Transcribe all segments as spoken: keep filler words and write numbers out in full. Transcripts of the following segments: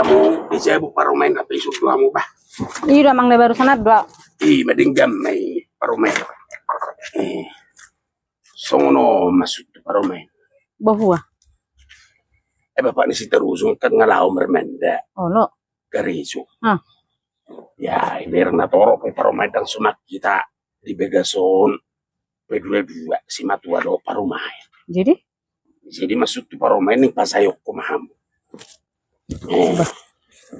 Di jabu parumaen, hape isuk do hamu bah. Iya do amang, da barusan do. I ma denggan ma i parumaen. Eh, songon on ma sutu parumaen. Bohua. Eh, bapak ni si Tarujung kan nga laho marmanda. Olo. Karejo. Ah. Ya, iberna torop pe parumaen, ndang suman hita di bagason. Pe dua-dua si matua do parumaen. Jadi? Jadi ma sutu parumaen, ni pasaehon ma hamu. Eh. Bah.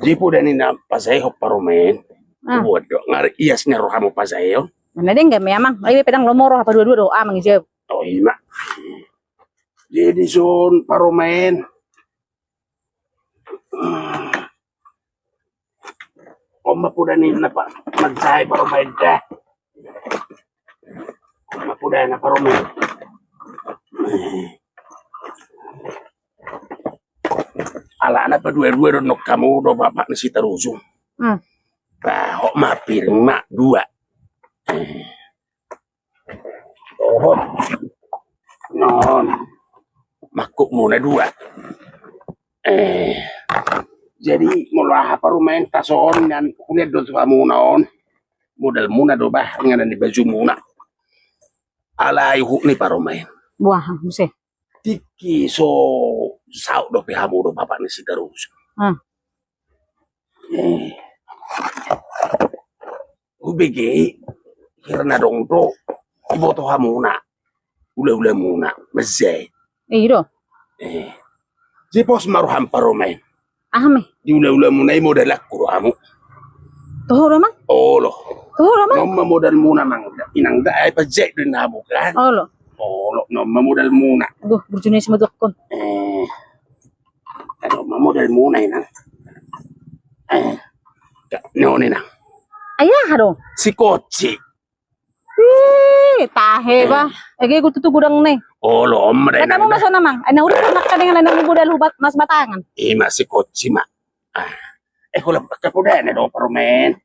Jadi poda ni na pasaehon parumaen. Ah. Buat do ngar ias ni rohamu pasaehon. Mana denggan ma i amang. Ai pe ndang lomo roha, padua-dua do amang i jabu. Oh, i ma. Jadi son parumaen. On ma poda ni na pa manjae parumaen da. On ma poda na parumaen. Alana padua-dua do nang hamu do bapak ni si Tarujung. Hmm. Bah, hot ma piring ma dua. Eh. Dohot. Non. Mangkukmuna dua. Eh. Jadi molo aha parumaen, tason nian, huliat do tu hamuna on. Modalmuna do bah, inganan ni bajumuna. Alai huhut ni parumaen. Buah, muse. Tingki so saut dope hamu do bapak ni si Tarujung. Hmm. Eh. Hubege i, hira na adong do iboto hamuna ula-ulamuna manjae. Eh, i do. Eh. Jadi pos ma roham parumaen. Aha ma i? Di ula-ulamuna i modalangku do hamu. Toho do amang? Olo. Toho do amang? Non ma modalmuna amang. Inang da, ai pajae do inna hamu kan. Olo. Olo, non ma modalmuna. Aduh, burju ni si maduakkon. Eh. Ado ma modalmuna inang. Eh. Non inang. Ai aha do? Si Koci. Ih, tahe bah. Ege, gue tutu gudang ni. Olo, om, katamu ma songon i amang. Ai na urip anak ka dengan anak ni modal hubat mas batangan. I ma si Koci ma. Ah. Eh, hula angka podana do parumaen.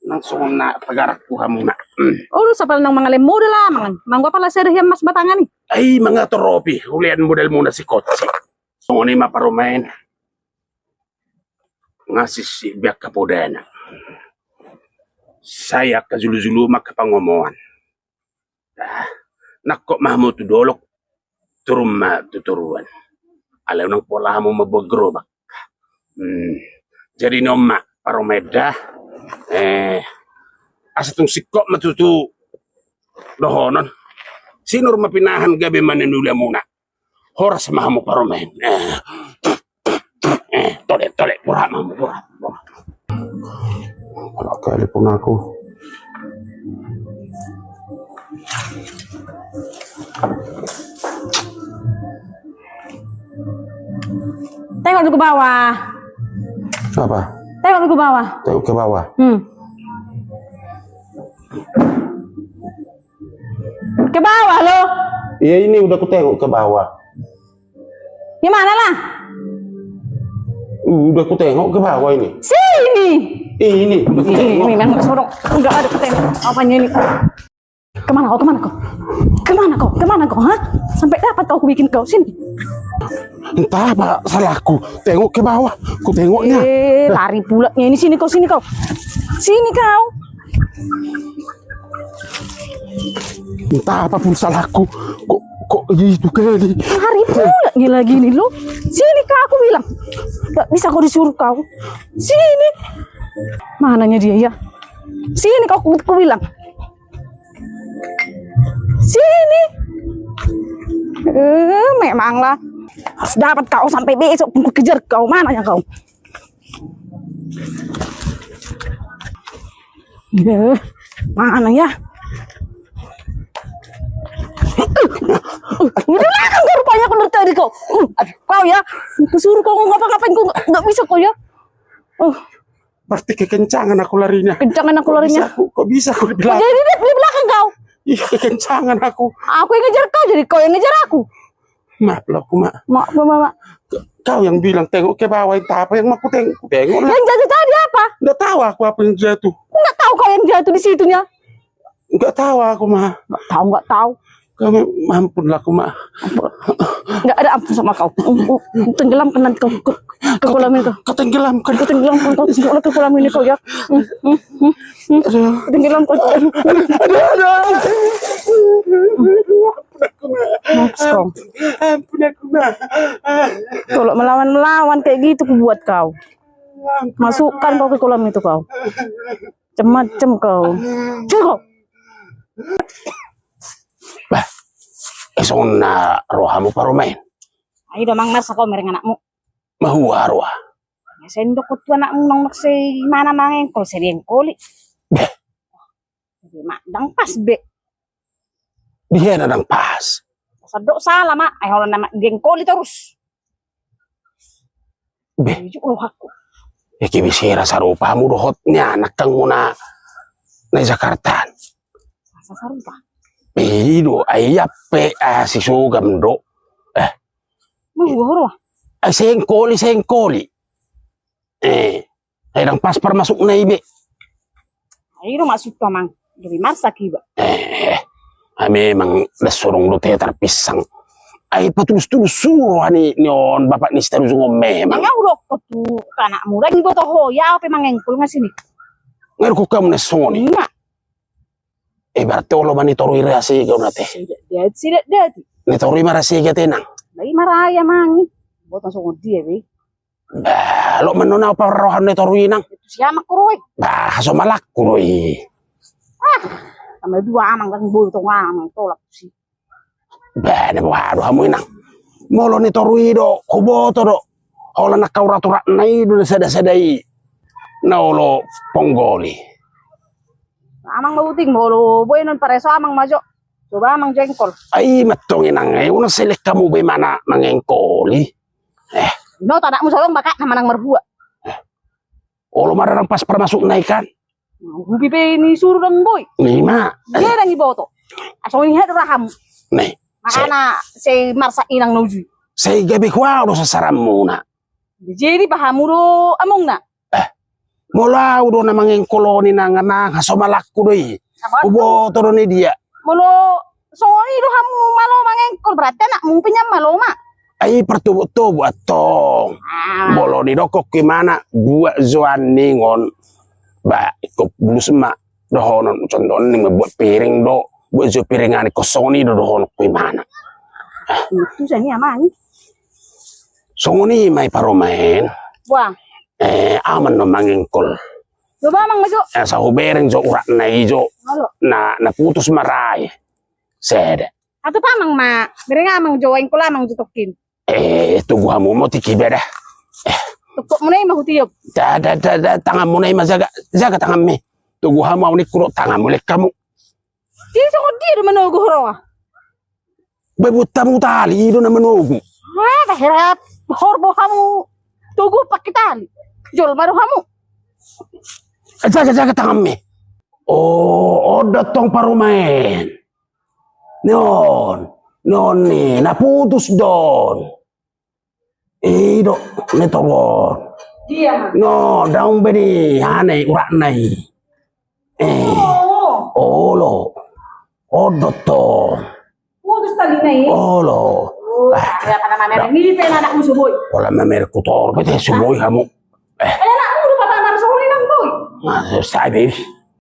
Langsung na pagarak tu hamuna. Hmm. Olo, sapala nang mangalehon modal amang. Manggo apala sada hian mas batangan i. Ai mangator ropi, hulian modalmuna si Koci. Songon i ma parumaen. Nga sisip be angka podana. Sai angka julu-julu ma angka pangomoan. Ah, nangkok ma hamu tu dolok, turun ma tu toruan. Alai unang pola hamu mamboan gerobak. Hmm. Jadi non ma parumaen da. Eh, asa tung singkop ma tutu dohonon. Sinur ma pinahan gabe ma nian ulamuna. Horas ma hamu parumaen. Eh. Eh, tole, tole, pura ma hamu, pura, pura. Ala telepon aku. Tengok dulu ke bawah. Apa? Tengok dulu ke bawah. Tengok ke bawah. Hmm. Ke bawah lo. Iya, ini udah kutengok ke bawah. Di mana lah? Udah kutengok ke bawah ini. Sini. Ini udah kutengok. Ini memang kesorok. Udah ada kutengok. Apanya ini? Kemana kau? Kemana kau? Kemana kau? Kemana kau? Hah? Sampai dapat kau kubikin kau. Sini. Entah apa salahku. Tengok ke bawah. Kutengoknya. Eh, lari pula. Ini sini kau, sini kau. Sini kau. Entah apapun salahku, kok, kok gitu kali. Lari pula dia lagi nih lo. Sini kau, aku bilang. Gak bisa kau disuruh kau. Sini. Mananya dia ya? Sini kau, aku, aku bilang. Sini. Eh, memanglah. Harus dapat kau sampai besok pun kejar kau. Mananya kau? Gila, mana ya? Di belakang kau rupanya, kau dari tadi kau. Kau ya, kusuruh kau ngapa-ngapain kau nggak, nggak bisa kau ya. Oh. Berarti kekencangan aku larinya. Kencangan aku larinya. Kok bisa aku, kok bisa aku di belakang? Jadi di, di belakang kau. Iya, kekencangan aku. Aku yang ngejar kau, jadi kau yang ngejar aku. Maaf lah aku, Mak. Maaf, Mak, Mak. K-, kau yang bilang tengok ke bawah, entah apa yang mau aku tengok, tengok lah. Yang jatuh tadi apa? Nggak tahu aku apa yang jatuh. Nggak tahu kau yang jatuh di situnya? Nggak tahu aku, Mak. Nggak tahu, nggak tahu. Kami, ampun lah aku, Mak. Ampun. Nggak ada ampun sama kau. Tenggelamkan nanti kau ke, ke kolam ini kau. Kau tenggelamkan. Kau tenggelamkan kau ke kolam ini kau ya. Tenggelamkan kau. Aduh, aduh, aduh. Ampun aku, Mak. Ampun aku, Mak. Kalau melawan-melawan kayak gitu kubuat kau. Masukkan kau ke kolam itu kau. Macem-macem kau. Ceko. Bah, songon na rohamu parumaen. Ai do mang marsak kau mereng anakmu. Mahua roha. Sendok kau tu anakmu nong nak se imana mangengkol se diengkoli. Bah. Jadi mak dang pas be. Dia na dang pas. Sadok salah mak. Ai holan nama diengkoli terus. Beh. Ijuk rohakku. Eke bisa rasa rupa hamu dohot ni anak kang muna na Jakarta. Rasa sarupa. Beh, ido ai ape ah, si sogam do. Eh. Mengguhur wah. Ai sengkoli sengkoli. Eh. Ai dang pas parmasuk na ibe. Ai do maksud tu amang. Jadi marsak iba. Eh, ai memang das sorong do te tarpisang. Ai patulus-tulus suro ani ni on bapak ni sitaru sungon memang. Nga udah kau tu anak muda ni boto ho ya ape mangengkol nga sini. Ngar kau kamu na songon i. Nga. Eh berarti olo mani toru ira si kau na te. Sidat dati. Ni toru i mara si kau tenang. Lai mara ya mangi. Boto songon dia be. Bah, lo mano na parrohan ni toru i nang. Siamak kuroi. Bah, so malak kuroi. Ah, sama dua amang kan boi tong amang tolak si. Bah, na boha do hamu inang. Molo ni toru i do, huboto do. Holan angka urat-urat na i do na sada-sada i. Na olo ponggoli. Amang ma uting molo boi non pareso amang ma jo. Coba amang jengkol. Ai matong inang ai una selek kamu be mana mangengkoli. Eh. No tanakmu solong bakat na manang marbua. Eh. Olo mararang pas parmasuk na ikan. Hubi pe ni suru dang boi. Ni ma. Dia dang iboto. Asong ni hadu raham. Ni. Makana se marsak inang na uju. Se gabe huau do sasaramuna. Jadi pahamu do among na. Eh. Molo au do na mangengkol on inang, nang hasomalakku do i. Huboto do ni dia. Molo songon i do hamu malo mangengkol berarti anakmu pe nian malo ma. Ai partobot-tobot antong. Molo ni dokok imana buat jo aningon. Ba ikop bulus ma dohonon contohna ni buat piring do. Buat jo piring ani kosong i do dohonon ku imana. Itu sani amang. Songon i ma i parumaen. Wah. Eh, aman no mangengkol. Coba amang ma jo. Eh, sa hubereng jo urat na i jo. Na, na putus marai. Sede. Atu pa amang ma. Bereng amang jo, engkol amang jo tokin. Eh, tugu hamu mo tiki beda. Eh. Tukuk muna i ma hutiop. Da, da, da, da, tangan muna i ma jaga, jaga tangan mi. Tugu hamu au nikku do tangan mu lek kamu. Dia songon dia do manogu horoa. Bebut tamu tali do na manogu. Wah, hera horbo hamu. Tugu pakai tali. Jol maru hamu. Jaga-jaga tangan mi. Oh, odot tong parumaen. Non, non ni, na putus don. I do, ni toru on. Dia. No, daun beni, ane, urak nai. Eh. Oh. Olo. Odot to. Putus tali nai. Olo. Oh, ah. Ya kana mamerek ni pe anakmu suboi. Pola mamerek kutor, bete suboi hamu. Eh. Eh, anakmu udah papa marso ni nang boi. Nah, saya bis.